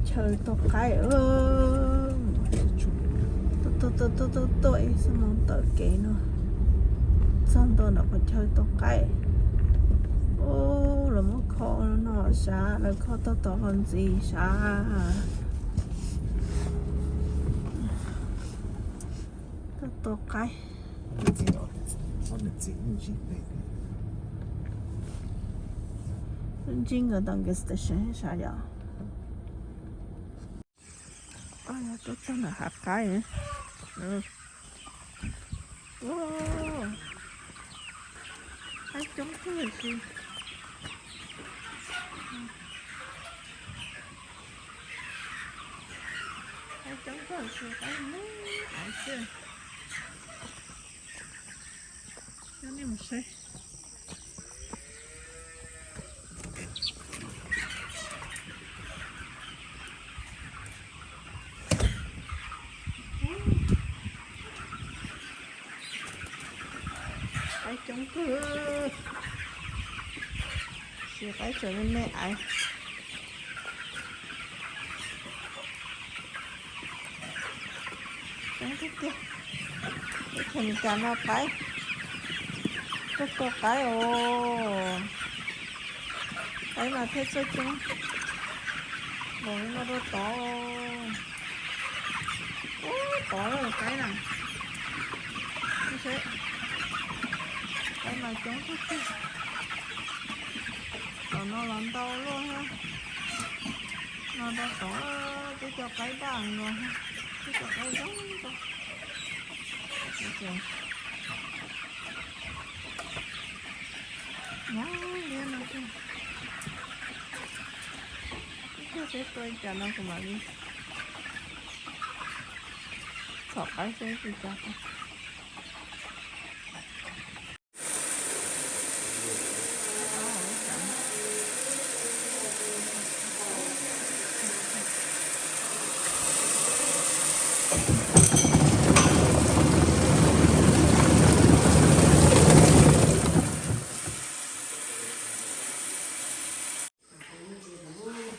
Chaw tua qaib, tuaj tuaj tuaj tuaj ib xuab moos tawm kev no txog ntua ntawm qhov chaw tua qaib. Ub, lawv muab kho no sav, lawv kho tau tod los ntxiv sav. Tuaj tua qaib. Ntsib nkawd tom gas station sav yom. Tuaj txog ntawm hav qaib. Qaib coob kawg li. Qaib coob kawg li, qaib me aiv xwb. Coj nej mus saib. Qaib coob kawg. Sis qaib tseem me me aiv. Coob tiag tiag. Teb chaws Amelikas no qaib, tuaj tua qaib os. Qaib mas thiaj txawj coob. Los no rau tod. Ub, tod lawm qaib na. Qaib mas coob tiag tiag. Tom no los ntau luaj thiab. No rau tod twb cov qaib daj nkaus, twb cov qaib zoo nkaus. Nyob liab no, ib pliag peb tua li cas no kuv mam li txhom qaib seb li cas.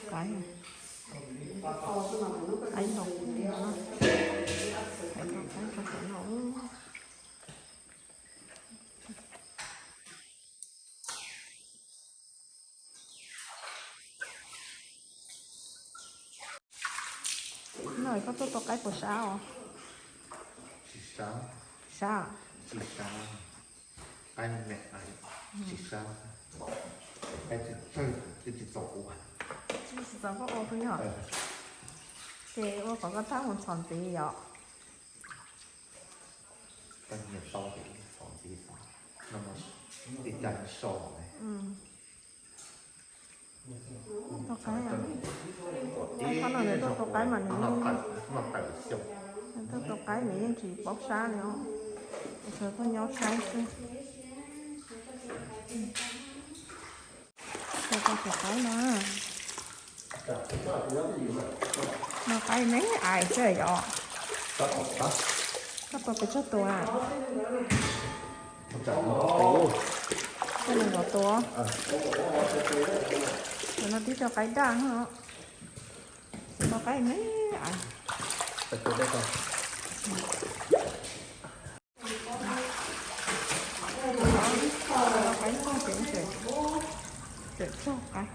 Qaib, qaib ntau, qaib ntau, qaib ntau. No koj tuaj tua qaib puas sab os? Sab. Qaib me me, tsis sab. Qaib tsis txawj, tsis txaus ua. Tsis txaus koj ua phob nyob. Ces ua kom koj thab mus txhom ntxiv yom. Tau txhom ntxiv, no li cas so. Tua qaib, qhov no nws tuaj tua qaib mas nws, nws tuaj tua qaib nws yeej tsis paub sab li os. Sawv tuaj nyob saib xwb. Tua tua tus qaib no. No qaib me aiv xwb yom. Koj tua pes tsawg tus a? Koj mus nkaus tua. Tus no tib co qaib daj no. Tus no qaib me aiv. Qaib tag ces tseem tsog qaib.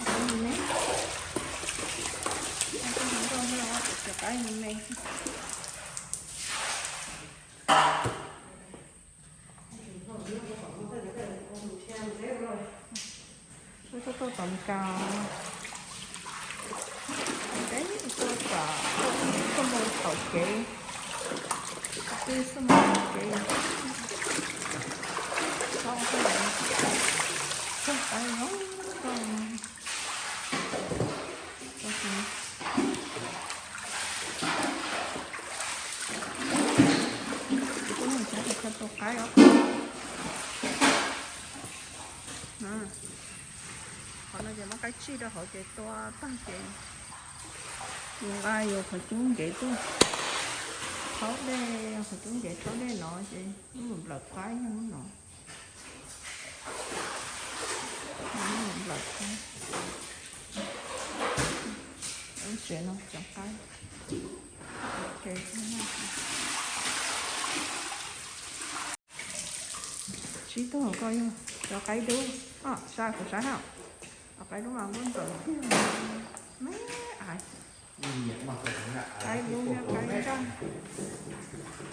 Qaib me me. Qaib me me. Wb tuaj tuaj tom Meskas, tuaj tom, tuaj mus tom kev, twb xub mus tom kev, txog qaib zoo nkauj. Kuv tuaj mus saib tus kha tua qaib os. Qhov no ces muab qaib tsij rau hauv ces tua tag ces yus nqa yus qhov cub ncev tuaj, rhaub dej, qhov cub ncev rhaub dej no ces wb mus nplawm qaib nyob no. Wb mus nplawm qaib. Ces no cov qaib, tsib tug ko yog cov qaib dub, saib kuv saib hauv, cov qaib dub mas muaj ntawd thiab, me, qaib dub thiab qaib nraj,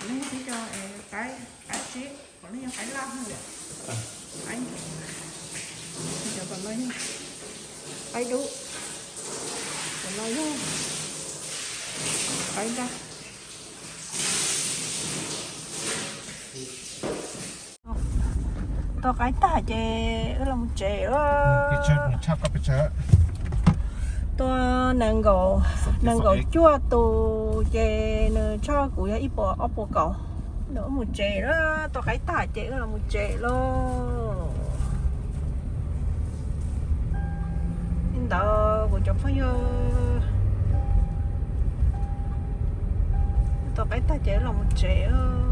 nej tib co, qaib, qaib tsib, kom nej yog qaib laj, qaib, cov tom no yog qaib dub, tom no yog qaib nraj. Tua qaib tag ces wb los mus tsev. Tua nees nkaum, nees nkaum cuaj tus ces nws tshaj kuv yog ib puas ob puas kaum. Nws wb mus tsev, tua qaib tag ces wb los mus tsev lauj. Li ntawd kuv cov phooj ywg, tua qaib tag ces wb los mus tsev.